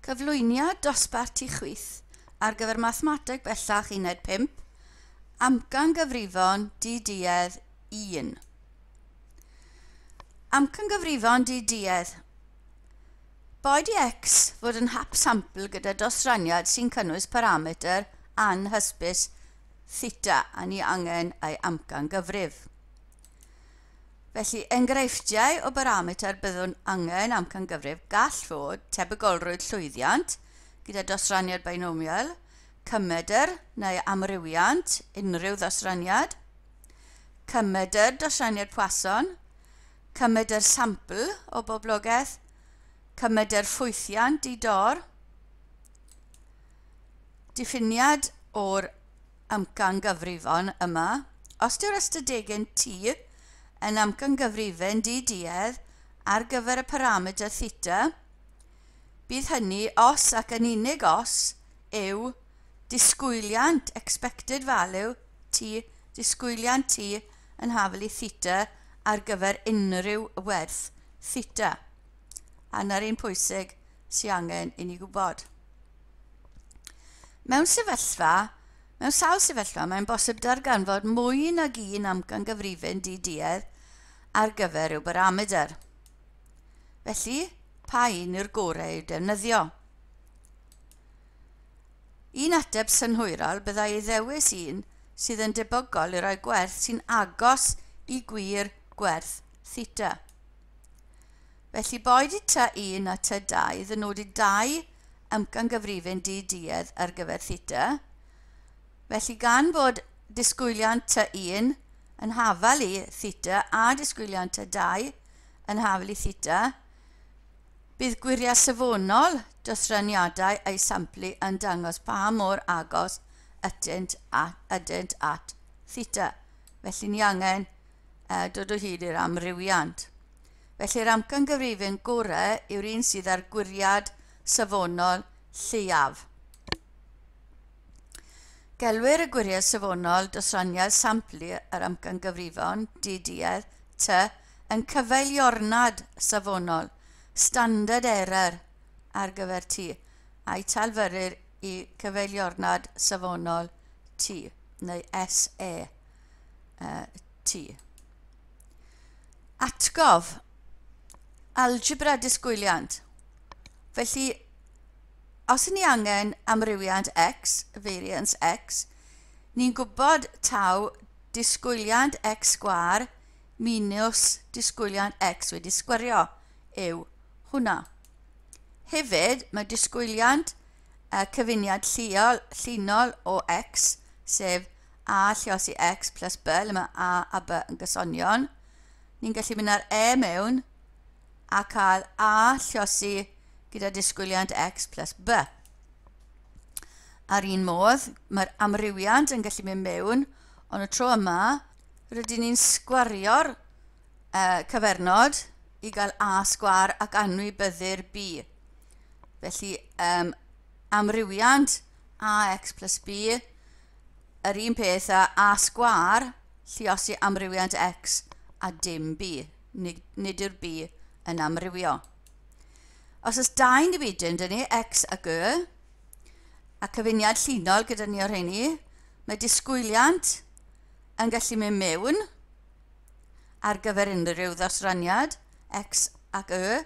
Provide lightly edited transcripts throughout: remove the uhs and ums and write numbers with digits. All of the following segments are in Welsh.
Cyflwyniad dosbarth ti chwith ar gyfer mathemateg bellach uned 5, amcangyfrifon diduedd 1. Amcangyfrifon diduedd. Boed i x fod yn hap sampl gyda dosraniad sy'n cynnwys parametr anhysbys theta a ni angen ei amcangyfrif. Felly, enghreifftiau o barametr byddwn angen amcangyfrif gall fod tebygolrwydd llwyddiant gyda dosraniad binomial, cymedr neu amrywiant unrhyw ddosraniad, cymedr dosraniad Poisson, cymedr sampl o boblogaeth, cymedr ffwythiant di-dor, diffiniad o'r amcangyfrifon yma. Os dyw'r ystadegyn T yn amcangyfrifyn di-duedd ar gyfer y parametr theta, bydd hynny os ac yn unig os yw disgwyliant expected value T, disgwyliant T yn hafal i theta ar gyfer unrhyw werth theta. A 'na'r un pwysig sy'n angen i ni gwybod. Mewn sefyllfa, mewn sawl sefyllfa, mae'n bosib darganfod mwy nag un amcangyfrifyn di-duedd ar gyfer rhyw baramedr. Felly, pa un yw'r gorau i'w defnyddio? Un ateb synhwyrol byddai ei ddewis un sydd yn debygol i roi gwerth sy'n agos i gwir gwerth theta. Felly boed i T1 a T2 ddynodi dau amcangyfrifyn di-duedd ar gyfer theta. Felly gan fod disgwyliant T1 yn hafal i theta a disgwyliant T2 yn hafal i theta, bydd gwiriad safonol dosraniadau eu samplu yn dangos pa mor agos ydynt, ydynt at theta. Felly ni angen dod o hyd i'r amrywiant. Felly'r amcangyfrifyn gorau yw'r un sydd â'r gwiriad safonol lleiaf. Gelwir y gwiriad safonol dosraniad samplu yr amcangyfrifon, diduedd, T, yn cyfeiliornad safonol, standard error, ar gyfer T, a'i talfyrir i cyfeiliornad safonol T, neu SE T. Atgof, algebra disgwyliant. Felly, os ni angen amrywiant x, variance x, ni'n gwybod taw disgwyliant x sgwâr minus disgwyliant x wedi sgwario yw hwnna. Hefyd, mae disgwyliant cyfuniad lleol, llinol o x, sef a lluosi x plus b, le mae a a b yn gysonion. Ni'n gallu mynd â'r e mewn a cael a lluosi gyda disgwyliant x plus b. Ar un modd, mae'r amrywiant yn gallu mynd mewn, ond y tro yma, rydyn ni'n sgwario'r cyfernod i gael a sgwar ac anwybyddu'r b. Felly, amrywiant ax plus b, yr un peth â a sgwar lluosi amrywiant x a dim b. Nid, nid yw'r b yn amrywio. Os oes dau newidyn dyn ni, x ac y, a cyfuniad llinol gyda ni o'r rheini, mae disgwyliant yn gallu mynd mewn ar gyfer unrhyw ddosraniad, x ac y.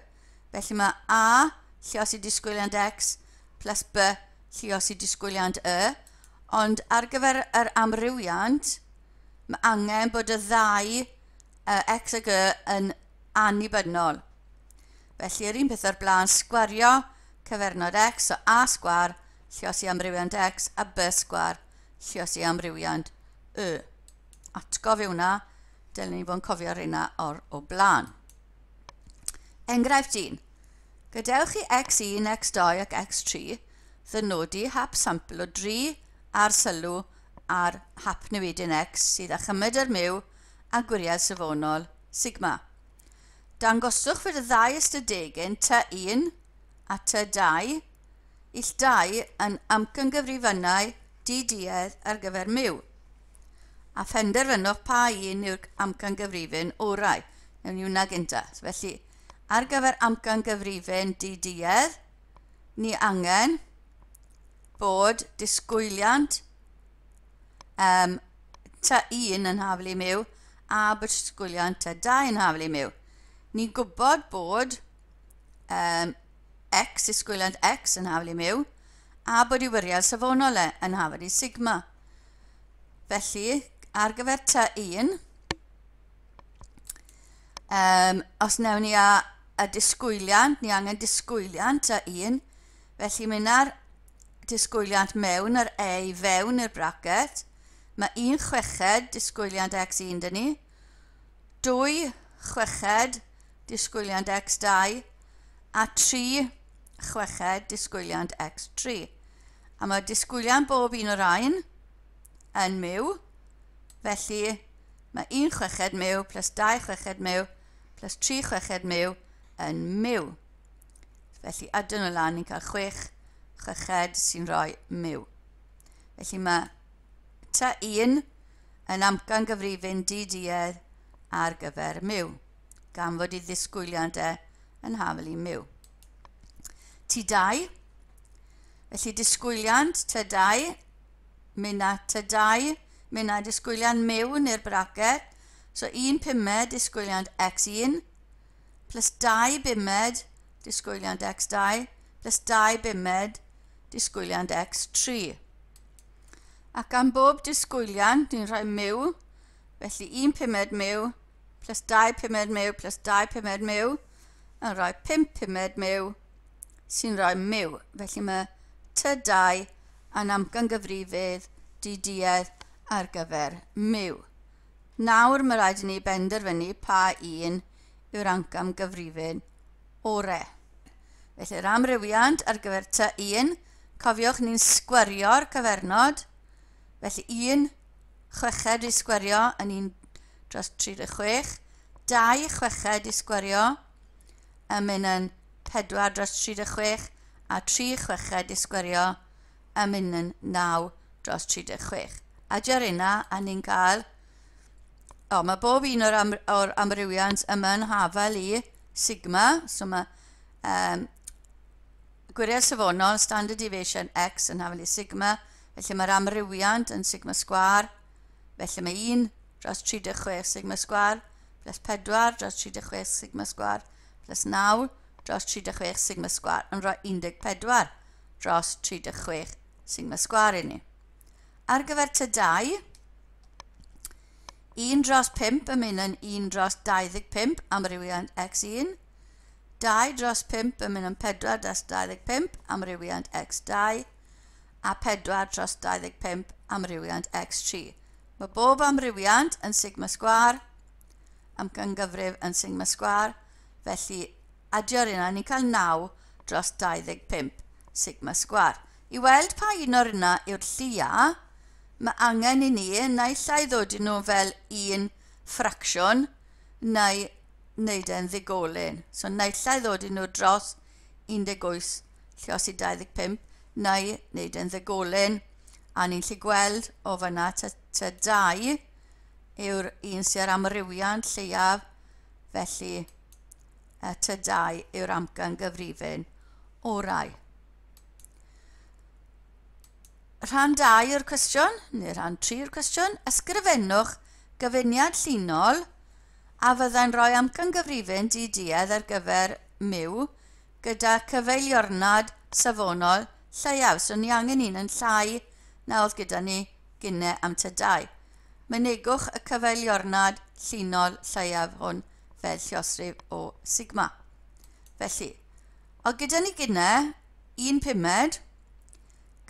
Felly mae a lluosi disgwyliant x plus b lluosi disgwyliant y. Ond ar gyfer yr amrywiant, mae angen bod y ddau x ac y yn annibynnol. Felly, yr un peth o'r blaen, sgwario cyfernod x, so a sgwar lluosi amrywiant x a b sgwar lluosi amrywiant y. Atgof yw hwnna, dylen ni fod yn cofio rheina o'r o blaen. Enghraifft 1. Gadewch i x1, x2 ac x3 ddynodi hap sampl o 3 ar sylw ar hap newidyn x sydd â chymedr mu a gwiriad safonol sigma. Dangoswch fod y ddau ystadegyn T1 a T2 ill dau yn amcangyfrifynnau diduedd ar gyfer mu. A phenderfynwch pa un yw'r amcangyfrifyn orau. Newn ni hwnna gynta. Felly, ar gyfer amcangyfrifyn diduedd, Ni angen bod disgwyliant T1 yn hafal i mu a bod disgwyliant T2 yn hafal i mu. Ni'n gwybod bod x, disgwyliant x yn hafal i mu, a bod i wiriad safonol e yn hafal i sigma. Felly, ar gyfer T1, os newn ni a disgwyliant, ni angen disgwyliant T1, felly mynd ar disgwyliant mewn yr e i fewn i'r bracet, mae 1/6 disgwyliant x1 dyn ni, 2/6 disgwyliant x2, a 3/6 disgwyliant x3. A mae disgwyliant bob un o'r rhain yn mu, felly mae 1/6 mu plus 2/6 mu plus 3/6 mu yn mu. Felly adwn nhw lan, ni'n cael 6/6 sy'n rhoi mu. Felly mae T1 yn amcan gyfrifyn diduedd ar gyfer mu, gan fod ei ddisgwyliant e yn hafal i mu. T2, felly disgwyliant T2, mynd â T2, mynd â disgwyliant mewn i'r bracet, so 1/5 disgwyliant x1, plus 2/5 disgwyliant x2, plus 2/5 disgwyliant x3. Ac am bob disgwyliant, ni'n rhoi mu, felly 1/5 mu, plus 2/5 mu, plus 2/5 mu, yn rhoi 5/5 mu, sy'n rhoi mu. Felly mae T2 yn amcangyfrifydd diduedd ar gyfer mu. Nawr mae rhaid i ni benderfynu pa un yw'r amcangyfrifyn orau. Felly'r amrywiant ar gyfer T1, cofiwch ni'n sgwerio'r cyfernod, felly 1/6 i sgwerio yn 1 dros 36, 2/6 i sgwerio yn mynd yn 4 dros 36, a 3/6 i sgwerio yn mynd yn 9 dros 36. Adio'r yna, a ni'n cael, mae bob un o'r amrywiant yma yn hafal i sigma, so mae gwiriad safonol, standard deviation x yn hafal i sigma, felly mae'r amrywiant yn sigma sgwâr, felly mae 1 dros 36 sigma sgwâr plus 4 dros 36 sigma sgwâr plus 9 dros 36 sigma sgwâr yn rhoi 14 dros 36 sigma sgwâr i ni. Ar gyfer T2, 1 dros 5 yn mynd yn 1 dros 25 amrywiant x1, 2 dros 5 yn mynd yn 4 dros 25 amrywiant x2, a 4 dros 25 amrywiant x3. Mae bob amrywiant yn sigma sgwâr, amcangyfrif yn sigma sgwâr, felly adio'r yna, ni'n cael 9 dros 25 sigma sgwâr. I weld pa un o'r yna yw'r lleia, mae angen i ni naill ai ddod i nhw fel un ffracsiwn neu wneud e'n ddigolyn. So naill ai ddod i nhw dros 18 lluosi 25 neu wneud e'n ddigolyn, a ni'n gallu gweld o fyna T2 yw'r un sy'n ar amrywiant lleiaf, felly T2 yw'r amcangyfrifyn orau. Rhan 2 o'r cwestiwn, neu rhan 3 o'r cwestiwn, ysgrifennwch gyfuniad llinol a fyddai'n rhoi amcangyfrifyn diduedd ar gyfer mu gyda cyfeiliornad safonol lleiaf. So ni angen un yn llai na oedd gyda ni gynne am T2. Mynegwch y cyfeiliornad llinol lleiaf hwn fel lluosrif o sigma. Felly, oedd gyda ni gynne 1/5,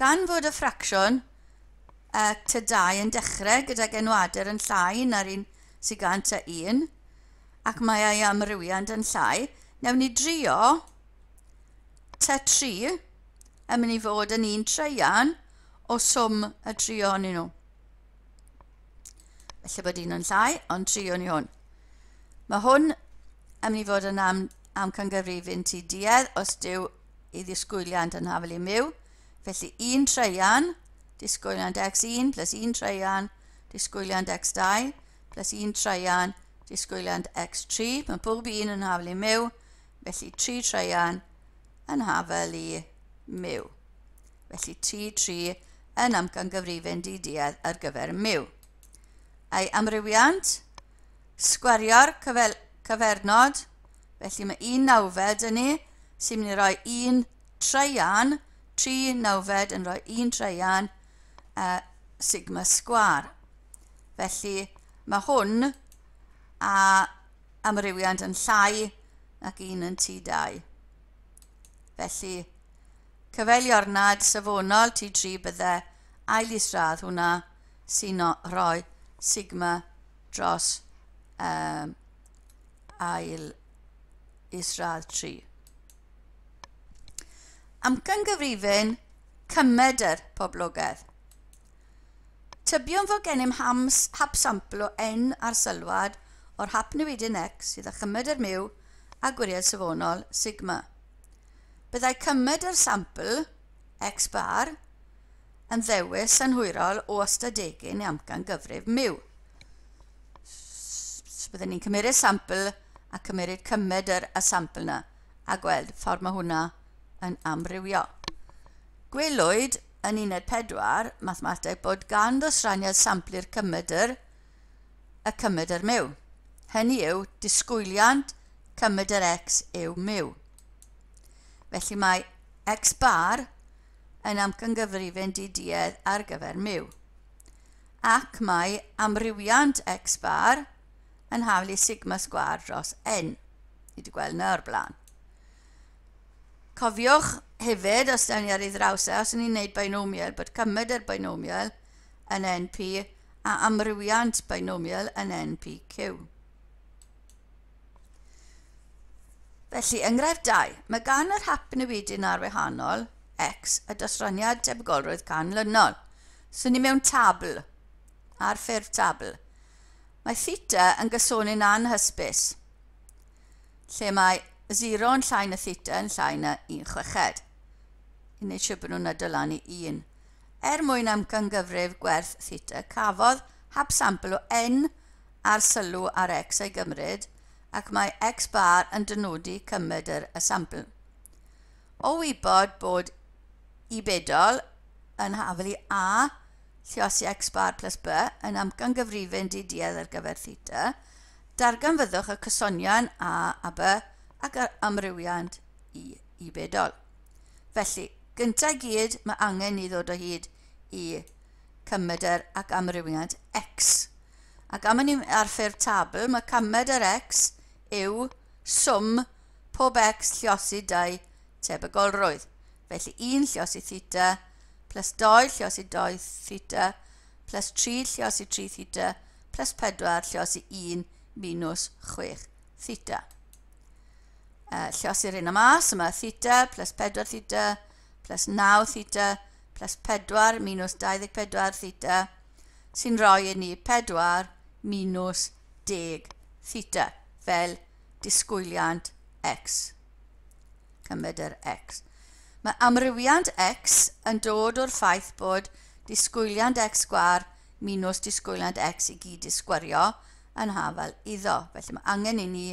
gan fod y ffracsiwn T2 yn dechrau gydag enwadur yn llai na'r un sydd gan T1, ac mae ei amrywiant yn llai, newn ni drio T3 yn mynd i fod yn 1 treian o swm y tri ohonyn nhw. Felly bod un yn llai, ond tri o'n i hwn. Mae hwn yn mynd i fod yn amcangyfrifyn diduedd os dyw ei ddisgwyliant yn hafal i mu. Felly 1 treian, disgwyliant x1 plus 1 treian, disgwyliant x2 plus 1 treian, disgwyliant x3. Mae pob un yn hafal i mu, felly 3 treian yn hafal i mu. Felly T3 yn amcangyfrifyn diduedd ar gyfer mu. A'i amrywiant, sgwario'r cyfernod, felly mae 1 nawfed yn ni, sy'n mynd i roi 1 treian, 3 nawfed yn rhoi 1 treian sigma sgwar. Felly mae hwn a amrywiant yn llai ac 1 yn T2. Felly, cyfeiliornad safonol T3 bydde ail isradd hwnna sy'n rhoi sigma dros ail isradd 3. Amcangyfrifyn cymedr poblogaeth. Tybiwn fod gennym hap sampl o n ar sylwad o'r hap newidyn x sydd â chymedr mu a gwiriad safonol sigma. Byddai cymedr sampl x bar yn ddewis synhwyrol o ystadegyn i amcan gyfrif mu. So byddwn ni'n cymryd sampl a cymryd cymedr y sampl yna a gweld ffordd mae hwnna yn amrywio. Gwelwyd yn uned 4 mathemateg bod gan ddosraniad samplu'r cymedr y cymedr mu. Hynny yw, disgwyliant cymedr x yw mu. Felly mae x bar yn amcangyfrifyn diduedd ar gyfer mu. Ac mae amrywiant x bar yn haflu sigma sgwâr dros n. Ni wedi gweld yna o'r blaen. Cofiwch hefyd, os da ni ar ei ddraws e, os ni'n gwneud binomial, bod cymedr binomial yn NP a amrywiant binomial yn NPQ. Felly, enghraifft 2. Mae gan yr hap newidyn ar wahanol x y dosraniad tebygolrwydd canlynol. So ni mewn tabl, ar ffurf tabl. Mae theta yn gysonyn anhysbys, lle mae 0 yn llai na theta yn llai na 1/6. I wneud siŵr bod nhw'n adolynu 1. Er mwyn amcangyfrif gwerth theta, cafodd hap sampl o n ar sylw ar x ei gymryd, ac mae x bar yn dynodi cymedr y sampl. O wybod bod i bedol yn hafal i a lluosi x bar plus b yn amcangyfrifyn diduedd ar gyfer theta, darganfyddwch y cysonion a a b ac yr amrywiant i bedol. Felly, gyntaf i gyd, mae angen ni ddod o hyd i cymedr ac amrywiant x. Ac am ni ar ffurf tabl, mae cymedr x yw swm pob x lluosi 2 tebygolrwydd. Felly 1 lluosi theta plus 2 lluosi 2 theta plus 3 lluosi 3 theta plus 4 lluosi 1 minus 6 theta. Lluosi'r un yma, so mae theta plus 4 theta plus 9 theta plus 4 minus 24 theta sy'n rhoi i ni 4 minus 10 theta fel disgwyliant x, cymedr x. Mae amrywiant x yn dod o'r ffaith bod disgwyliant x sgwâr minus disgwyliant x i gyd disgwyrio yn hafal iddo. Felly mae angen i ni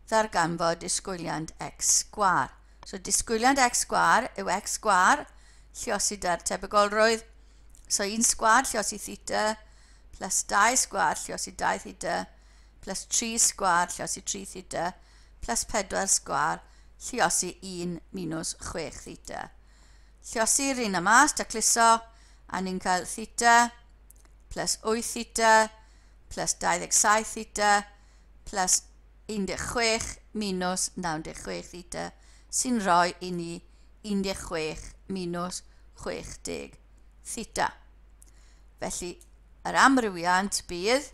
ddarganfod disgwyliant x sgwâr. So disgwyliant x sgwâr yw x sgwâr lluosi da'r tebygolrwydd. So 1 sgwâr lluosi theta plus 2 sgwâr lluosi 2 theta plus 3 sgwâr lluosi 3 theta plus 4 sgwâr lluosi 1 minus 6 theta. Lluosi'r un yma, tacluso, a ni'n cael theta plus 8 theta plus 27 theta plus 16 minus 96 theta sy'n rhoi i ni 16 minus 60 theta. Felly, yr amrywiant bydd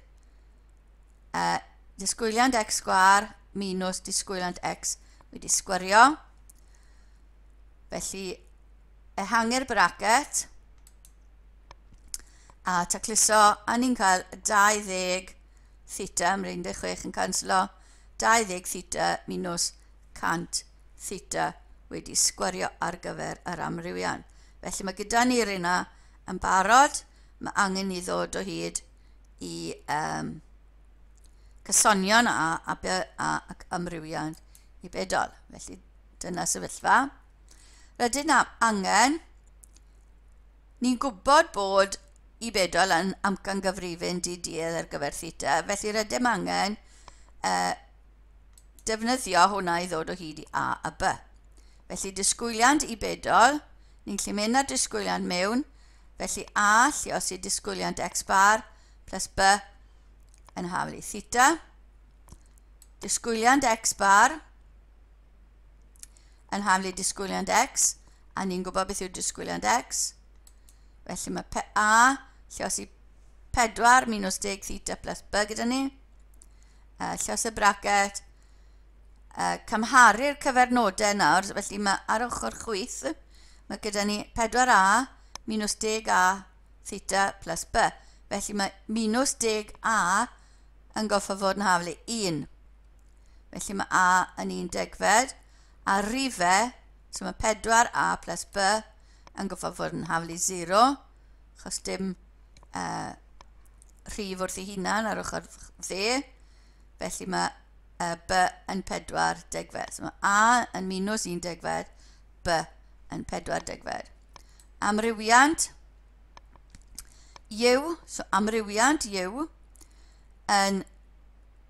disgwyliant x sgwâr minus disgwyliant x wedi sgwario. Felly, ehangu'r bracet a tacluso, a ni'n cael 20 theta, mae'r 16 yn canslo, 20 theta minus 100 theta wedi sgwario ar gyfer yr amrywiant. Felly mae gyda ni'r yna yn barod, mae angen ni ddod o hyd i cysonion a ac amrywiant i bedol. Felly dyna sefyllfa. Rydyn angen, ni'n gwybod bod i bedol yn amcangyfrifyn diduedd ar gyfer theta, felly rydym angen defnyddio hwnna i ddod o hyd i A a B. Felly disgwyliant i bedol, ni'n gallu mynd â'r disgwyliant mewn, felly A lluosi disgwyliant x bar plus B yn hafal i theta. Disgwyliant x bar yn hafal i disgwyliant x, a ni'n gwybod beth yw disgwyliant x. Felly mae A lluosi 4 minus 10 theta plus B gyda ni. Lluosi y bracet. Cymharu'r cyfernodau nawr, felly mae ar ochr chwith, mae gyda ni 4A minus 10A theta plus B. Felly mae minus 10A yn goffa fod yn haflu 1. Felly mae A yn 1 degfed, a rifau, so mae 4A plus B yn goffa fod yn haflu 0, achos dim rhif wrth ei hunan ar ochr dde. Felly mae B yn 4 degfed. So mae A yn minus 1 degfed, B yn 4 degfed. Amrywiant U, so amrywiant U yn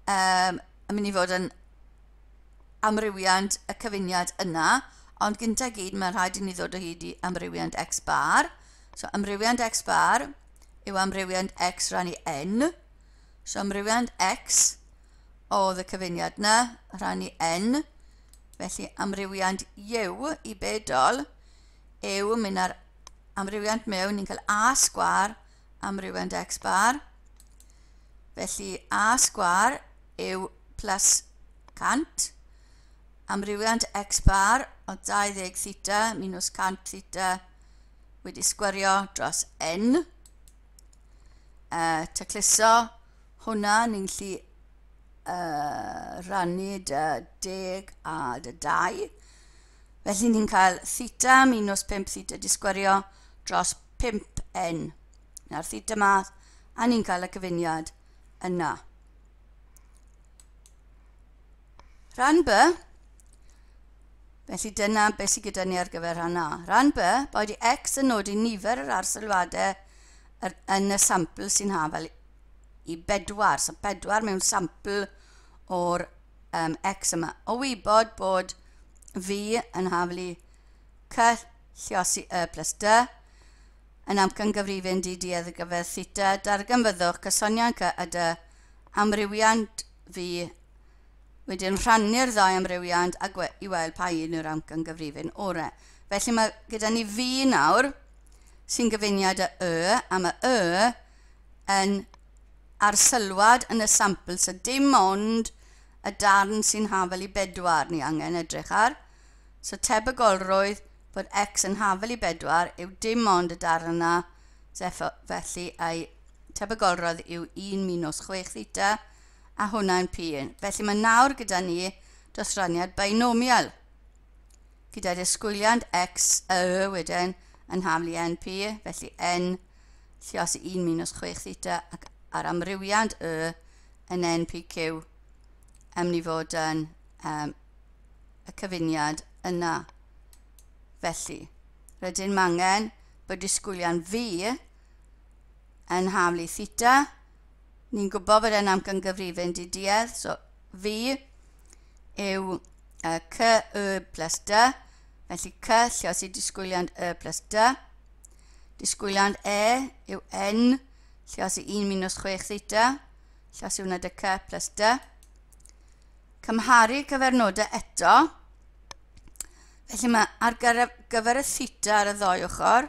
mynd i fod yn amrywiant y cyfuniad yna, ond gyntaf gyd mae'n rhaid i ni ddod o hyd i amrywiant x bar. So amrywiant x bar yw amrywiant x rannu n. So amrywiant x oedd y cyfuniad yna, rannu n. Felly amrywiant u i bedol yw mynd ar amrywiant mewn, ni'n cael a sgwar amrywiant x bar. Felly a sgwar yw plus 100. Amrywiant x bar o 20 theta minus 100 theta wedi sgwario dros n. Tacluso hwnna, ni'n gallu rannu dy 10 a dy 2. Felly ni'n cael theta minus 5 theta di sgwario dros 5n. Na'r theta math, a ni'n cael y cyfuniad yna. Rhan B, felly dyna beth sydd gyda ni ar gyfer rhan A. Rhan B, boed i x yn nodi nifer yr arsylwadau yn y sampl sy'n hafal i 4. So 4 mewn sampl o'r x yma. O wybod bod V yn hafal i C lluosi Y plus D, yn amcangyfrifyn diduedd ar gyfer theta, darganfyddwch cysoniant C a D, amrywiant V, wedyn rhannu'r ddau amrywiant a i weld pa un yw'r amcangyfrifyn orau. Felly mae gyda ni V nawr, sy'n gyfuniad y Y, a mae Y yn arsylwad yn y sampl, so dim ond y darn sy'n hafal i 4 ni angen edrych ar. So tebygolrwydd bod x yn hafal i 4 yw dim ond y darn yna, felly ei tebygolrwydd yw 1 minus 6 theta, a hwnna'n p1. Felly mae nawr gyda ni dosraniad binomial. Gyda disgwyliant x y wedyn yn hafal i np, felly n lluosi 1 minus 6 theta ac ar amrywiant y yn npq yn mynd i fod yn y cyfuniad yna. Felly, rydyn angen bod disgwyliant V yn hafal i theta. Ni'n gwybod bod e'n amcangyfrifyn diduedd, so V yw C Y plus D, felly C lluosi disgwyliant Y plus D. Disgwyliant E yw N lluosi 1 minus 6 theta, lluosi hwnna dy C plus D. Cymharu cyfernodau eto. Felly mae ar gyfer y theta ar y ddoi ochr,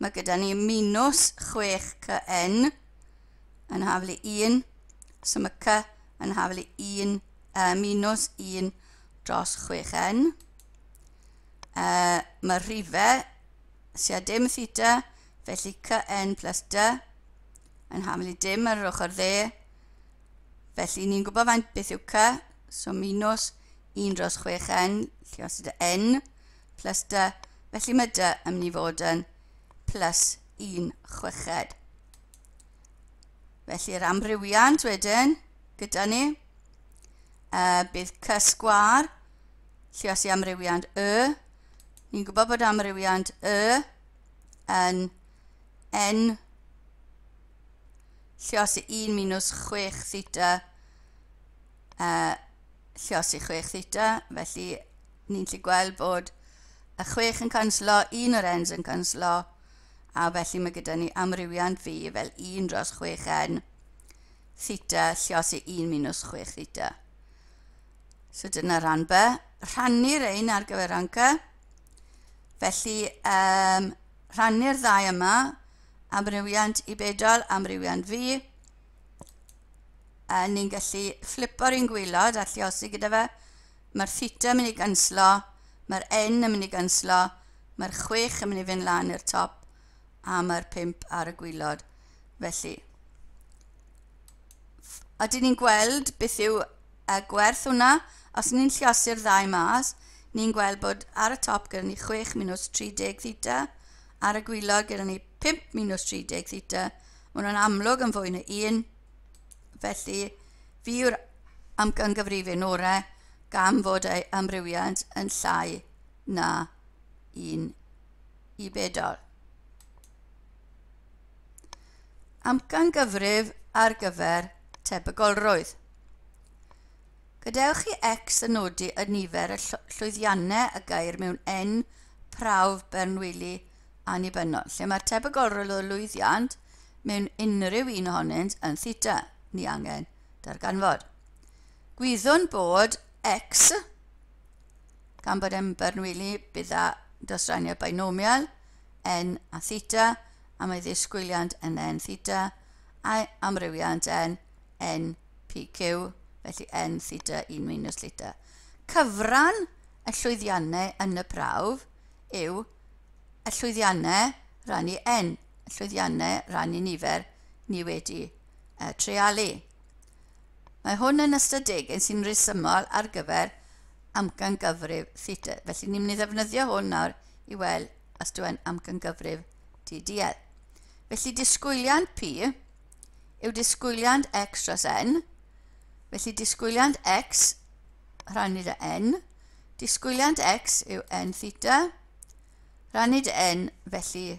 mae gyda ni minus 6 CN yn hafal i 1, so mae C yn hafal i 1, minus 1 dros 6n. Mae rhifau sydd â dim theta, felly Cn plus D yn hafal i dim ar yr ochr dde. Felly ni'n gwybod faint beth yw C, so minus 1 dros 6n, lluosi dy n plus D, felly mae D yn mynd i fod yn plus 1 chweched. Felly'r amrywiant wedyn gyda ni, bydd C sgwar, lluosi amrywiant Y, Ni'n gwybod bod amrywiant y yn n lliosi 1 minus 6 theta lliosi 6 theta. Felly ni'n gallu gweld bod y 6 yn canslo, un o'r n's yn canslo, a felly mae gyda ni amrywiant fi fel 1 dros 6n theta lliosi 1 minus 6 theta. So dyna rhan B. Rhannu'r ein ar gyfer rhan C. Felly rhannu'r ddau yma, amrywiant i bedol, amrywiant fi. A ni'n gallu flipo'r un gwylod a lliosi gyda fe. Mae'r theta yn mynd i ganslo, mae'r n yn mynd i ganslo, mae'r 6 yn mynd i fynd lan i'r top, a mae'r 5 ar y gwylod. Felly, a dyn ni'n gweld beth yw y gwerth hwnna. Os ni'n lliosi'r ddau mas, ni'n gweld bod ar y top gyda ni 6 minus 30 theta, ar y gwylod gyda ni 5 minus 30 theta. Mae hwnna'n amlwg yn fwy na 1. Felly, fi yw'r amcangyfrifyn orau gan fod ei amrywiant yn llai na 1 i bedol. Amcangyfrif ar gyfer tebygolrwydd. Gadewch i x ddynodi y nifer y llwyddiannau y gair mewn n prawf Bernoulli annibynnol, lle mae'r tebygolrwydd o lwyddiant mewn unrhyw un ohonynt yn theta, ni angen darganfod. Gwyddwn bod x, gan bod e'n Bernoulli, bydd â dosraniad binomial, n a theta, a mae ddisgwyliant yn n theta, a amrywiant n, n p q, felly n theta 1 minus theta. Cyfran y llwyddiannau yn y prawf yw y llwyddiannau rannu n, y llwyddiannau rannu nifer ni wedi treialu. Mae hwn yn ystadegyn sy'n rhesymol ar gyfer amcangyfrif theta. Felly ni'n mynd i ddefnyddio hwn nawr i weld os yw e'n amcangyfrif TDL. Felly disgwyliant P yw disgwyliant x dros n. Felly disgwyliant x rhannu dy n. Disgwyliant x yw n theta. Rhannu dy n, felly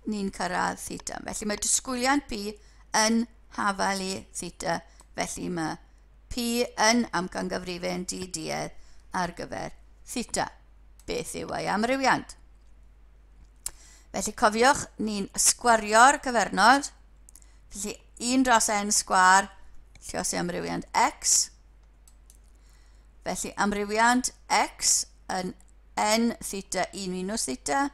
ni'n cyrraedd theta. Felly mae disgwyliant P yn hafal i theta. Felly mae P yn amcangyfrifyn DDL ar gyfer theta. Beth yw ei amrywiant? Felly cofiwch, ni'n sgwario'r cyfernod. Felly 1 dros n sgwar, lliosi amrywiant x. Felly amrywiant x yn n theta 1 minus theta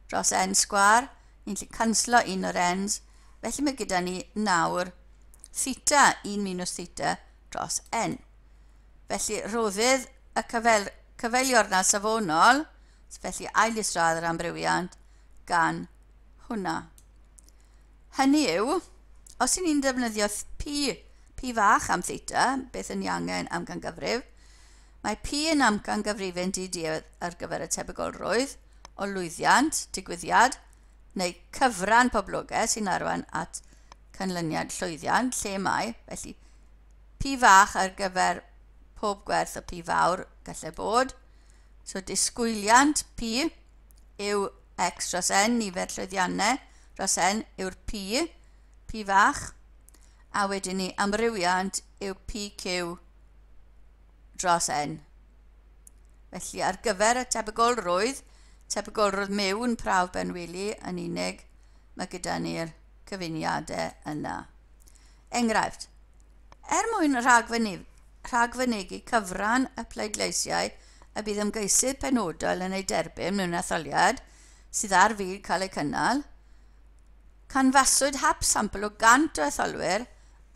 dros n sgwar. Ni'n gallu canslo un o'r n's. Felly mae gyda ni nawr theta 1 minus theta dros n. Felly rhoddydd y cyfeiliornad safonol, felly ail isradd yr amrywiant gan hwnna. Hynny yw, os y'n ni'n defnyddio p fach am theta, beth yn ni angen amcangyfrif, mae p yn amcangyfrifyn DD ar gyfer y tebygolrwydd o lwyddiant, digwyddiad, neu cyfran poblogaeth sy'n arwain at canlyniad llwyddiant, lle mae, felly p fach ar gyfer pob gwerth o p fawr gallai bod. So disgwyliant p yw x dros n, nifer llwyddiannau dros n yw'r p, p fach, a wedyn ni amrywiant yw pq dros n. Felly ar gyfer y tebygolrwydd, tebygolrwydd mewn prawf Bernoulli yn unig, mae gyda ni'r cyfuniadau yna. Enghraifft, er mwyn rhagfynegi cyfran y pleidleisiau y bydd ymgeisydd penodol yn ei derbyn mewn etholiad sydd ar fin cael ei cynnal, canfaswyd hap sampl o 100 o etholwyr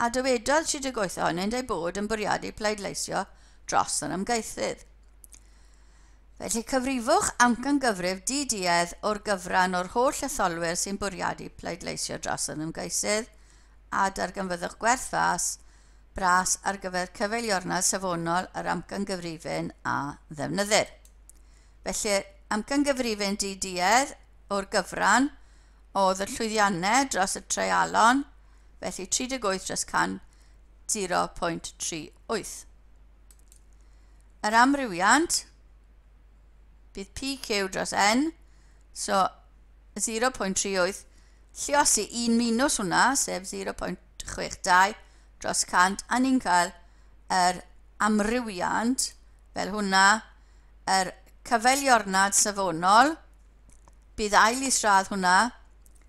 a dywedodd 38 ohonynt eu bod yn bwriadu pleidleisio dros yr ymgeisydd. Felly cyfrifwch amcangyfrif diduedd o'r gyfran o'r holl etholwyr sy'n bwriadu pleidleisio dros yr ymgeisydd a darganfyddwch gwerth fas bras ar gyfer cyfeiliornad safonol yr amcangyfrifyn a ddefnyddir. Felly amcangyfrifyn diduedd o'r gyfran oedd y llwyddiannau dros y treialon, felly 38 dros 100, 0.38. Yr amrywiant Bydd PQ dros N, so 0.38, lliosi 1 minus hwnna, sef 0.62 dros 100, a ni'n cael yr amrywiant fel hwnna, yr cyfeiliornad safonol, bydd ail isradd hwnna,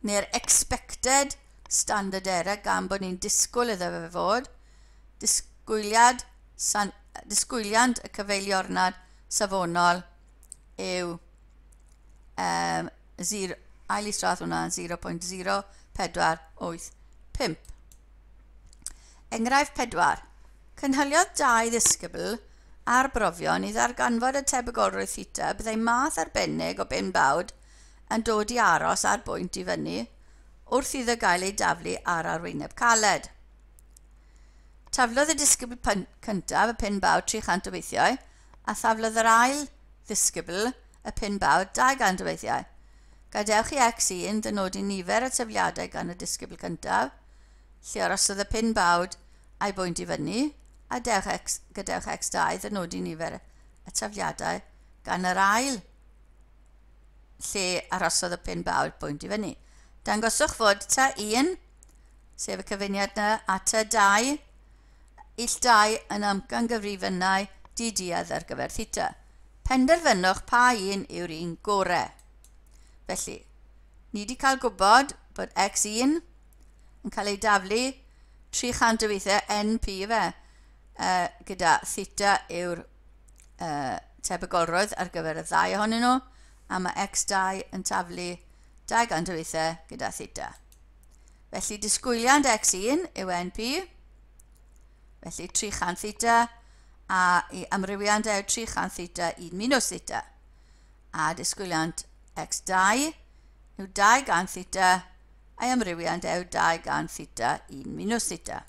neu'r expected standard error, gan bod ni'n disgwyl iddo fe fod, disgwyliant y cyfeiliornad safonol yw ail isradd hwnna 0.0485. Enghraifft 4. Cynhaliodd dau ddisgybl arbrofion i ddarganfod y tebygolrwydd theta byddai math arbennig o bin bawd yn dod i aros ar bwynt i fyny wrth iddo gael ei daflu ar arwyneb caled. Taflodd y disgybl cyntaf y pin bawd 300 o weithiau a thaflodd yr ail ddisgybl y pin bawd 200 o weithiau. Gadewch i x1 ddynodi nifer y tafliadau gan y disgybl cyntaf, lle arhosodd y pin bawd a'i bwynt i fyny, a gadewch x2 ddynodi nifer y tafliadau gan yr ail lle arhosodd y pin bawd bwynt i fyny. Dangoswch fod T1, sef y cyfuniad yna, a T2, ill 2 yn amcangyfrifynnau diduedd ar gyfer theta. Penderfynwch pa un yw'r un gorau. Felly, ni wedi cael gwybod bod x1 yn cael ei daflu 300 o weithiau NP fe, gyda theta yw'r tebygolrwydd ar gyfer y ddau ohonyn nhw, a mae x2 yn taflu 200 o weithiau gyda theta. Felly disgwyliant x1 yw NP, felly 300 theta, a i amrywiant yw 300 theta 1 minus theta. A disgwyliant x2 yw 200 theta, a'i amrywiant yw 200 theta 1 minus theta.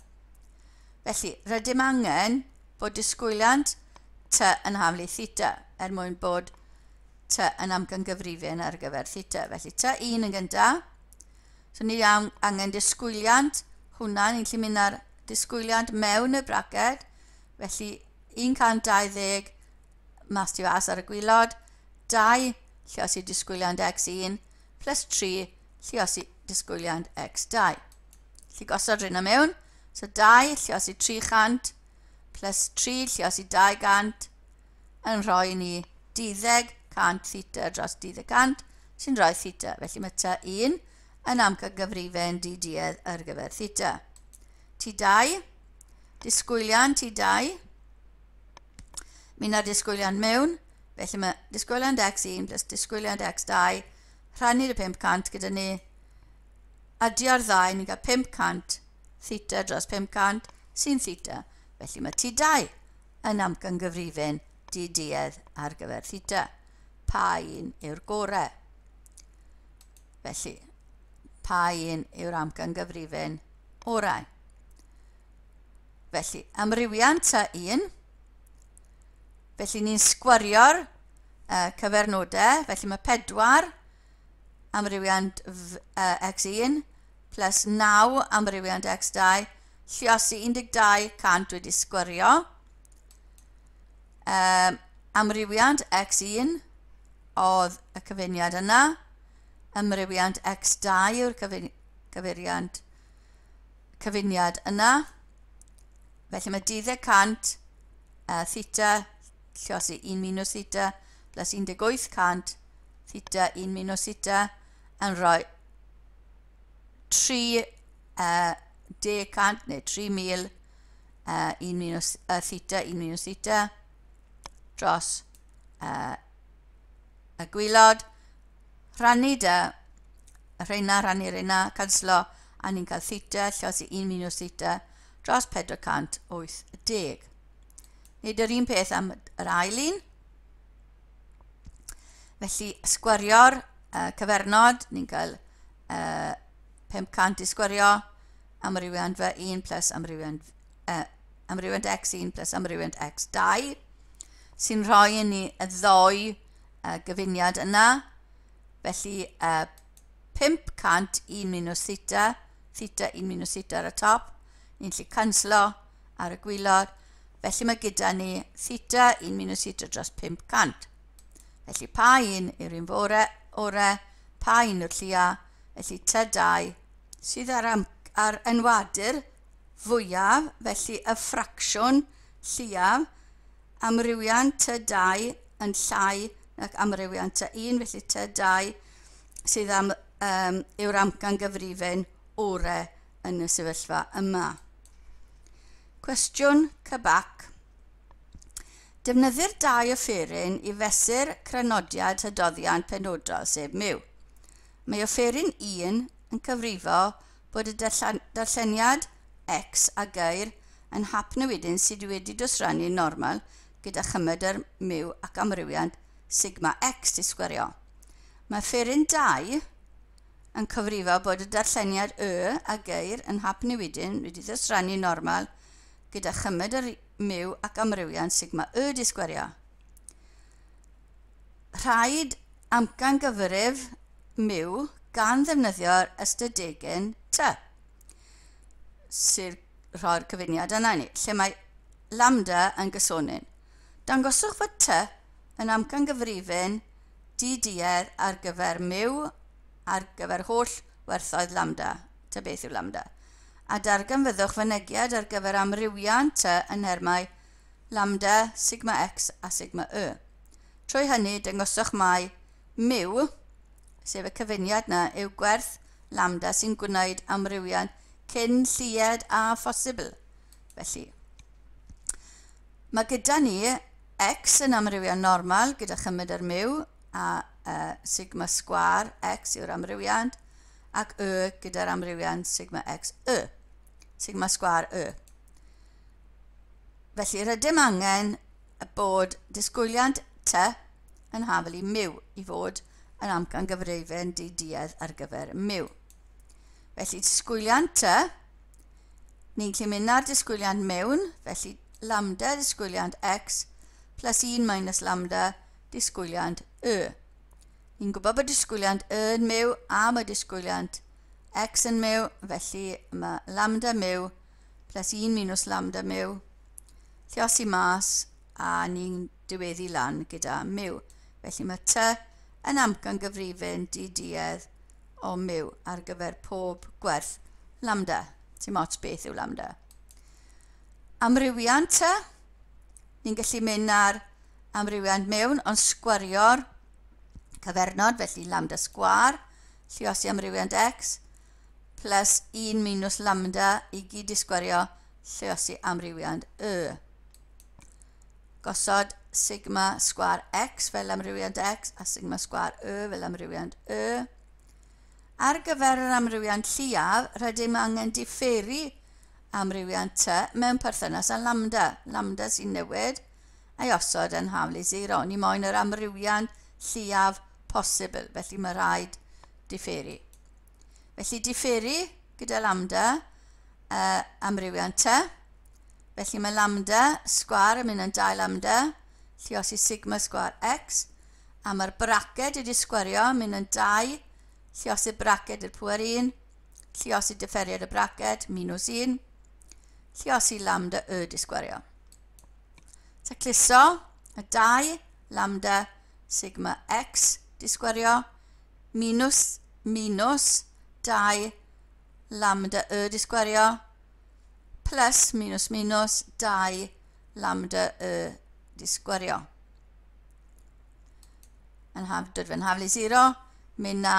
Felly, rydym angen bod disgwyliant t yn haflu theta er mwyn bod t yn amcangyfrifyn ar gyfer theta. Felly T1 yn gyntaf. So ni angen disgwyliant hwnna, ni'n gallu mynd ar disgwyliant mewn y braced. Felly 120 mas tu fas ar y gwylod, 2 lliosi disgwyliant x1 plus 3 lliosi disgwyliant x2. Felly gosod rhywun mewn. So 2 lliosi 300 plus 3 lliosi 200 yn rhoi ni 200 theta dros 200 sy'n rhoi theta. Felly mae T1 yn amcangyfrifen diduedd ar gyfer theta. T2, disgwyliant T2, mynd â'r disgwyliant mewn, felly mae disgwyliant x1 plus disgwyliant x2 rhannu'r 500 gyda ni, adio'r ddau, ni'n cael 500 theta dros 500 sy'n theta. Felly mae T2 yn amcangyfrifyn diduedd ar gyfer theta. Pa un yw'r gorau? Felly, pa un yw'r amcangyfrifyn orau? Felly, amrywiant T1. Felly ni'n sgwario'r cyfernodau. Felly mae 4 amrywiant x1 plus 9 amrywiant x2 lliosi 12 cant wedi sgwario. Amrywiant x1 oedd y cyfuniad yna. Amrywiant x2 yw'r cyfuniad yna. Felly mae 200 theta lliosi 1 minus theta plus 1800 theta 1 minus theta yn rhoi 3 cant neu 3000 1 minus theta 1 minus theta dros y gwylod. Rhannu dy rheina, rhannu rheina, canslo, a ni'n cael theta lliosi 1 minus theta dros 480. Nid yr un peth am yr ail un. Felly, sgwario'r cyfernod, ni'n cael 500 i sgwario, amrywiant fe 1 plus amrywiant x1 plus amrywiant x2, sy'n rhoi i ni y ddou gyfuniad yna. Felly, 501 minus theta, theta 1 minus theta ar y top, ni'n gallu canslo ar y gwylod. Felly mae gyda ni theta 1 minus theta dros 500. Felly pa un yw'r un fore, ore, pa un yw'r llia, felly T2 sydd ar, am, ar enwadur fwyaf, felly y ffracsiwn lleiaf, amrywiant T2 yn llai nag amrywiant T1, felly T2 sydd am, yw'r amcan gyfrifyn ore yn y sefyllfa yma. Cwestiwn cybac. Defnyddir dau offeryn i fesur crynodiad hydoddiant penodol, sef myw. Mae offeryn 1 yn cyfrifo bod y darlleniad x a geir yn hapnewidyn sydd wedi dosrannu normal gyda chymedr myw ac amrywiant sigma x di sgwerio. Mae offeryn 2 yn cyfrifo bod y darlleniad y a geir yn hapnewidyn wedi ddosrannu normal gyda chymedr myw ac amrywiant sigma y di sgwerio. Rhaid amcan gyfrif myw gan ddefnyddio'r ystadegyn t, sy'n rhoi'r cyfuniad yna i ni, lle mae lambda yn gysonyn. Dangoswch fod t yn amcan gyfrifyn diduedd ar gyfer myw ar gyfer holl werthoedd lambda. Ta beth yw lambda? A darganfyddwch fynegiad ar gyfer amrywiant t yn nhermau lambda, sigma x a sigma y. Trwy hynny, dangoswch mai myw, sef y cyfuniad na, yw gwerth lambda sy'n gwneud amrywiant cyn lleied a phosibl. Felly, mae gyda ni x yn amrywiant normal gyda chymedr myw a sigma sgwar x yw'r amrywiant ac y gyda'r amrywiant sigma x y, sigma sgwar y. Felly rydym angen bod disgwyliant t yn hafal i myw i fod yn amcan gyfrifyn diduedd ar gyfer myw. Felly disgwyliant t, ni'n gallu mynd ar disgwyliant mewn, felly lambda disgwyliant x plus 1 minus lambda disgwyliant y. Ni'n gwybod bod disgwyliant y yn myw a mae disgwyliant x yn myw, felly mae lambda myw plus 1 minus lambda myw, lliosi mas a ni'n diweddu lan gyda myw. Felly mae t yn amcan gyfrifyn diduedd o myw ar gyfer pob gwerth lambda. Ti'n ots beth yw lambda. Amrywiant t, ni'n gallu mynd ar amrywiant mewn, ond sgwario'r cyfernod, felly lambda sgwar, lliosi amrywiant x, plus 1 minus lambda i gyd i sgwario lliosi amrywiant y. Gosod sigma sgwar x fel amrywiant x a sigma sgwar y fel amrywiant y. Ar gyfer yr amrywiant lleiaf, rydym angen diferu amrywiant t mewn perthynas â lambda. Lambda sy'n newid a'i osod yn hafal i 0. Ni moyn yr amrywiant lleiaf posibl, felly mae rhaid diferu. Felly diferu gyda lambda amrywiant t. Felly mae lambda sgwar yn mynd yn 2 lambda, lliosi sigma sgwar x, a mae'r braced wedi sgwario yn mynd yn 2, lliosi braced i'r pwer 1, lliosi diferiad y braced, minus 1, lliosi lambda y di sgwario. Tacluso y 2 lambda sigma x di sgwario, minus minus 2 lambda y di sgwario, plus minus minus 2 lambda y di sgwario. Yn haf, dod fe'n haflu 0, mynd na,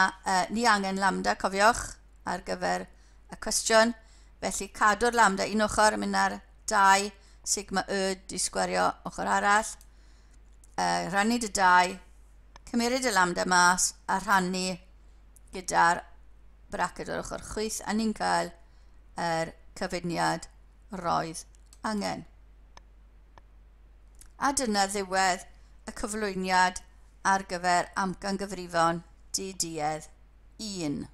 ni angen lambda, cofiwch, ar gyfer y cwestiwn. Felly cadw'r lambda un ochr, mynd ar 2 sigma y di sgwario ochr arall. Rhannu dy 2, cymeryd y lambda mas a rhannu gyda'r braced o'r ochr chwith, a ni'n cael yr cyfuniad roedd angen. A dyna ddiwedd y cyflwyniad ar gyfer amcan gyfrifon diduedd 1.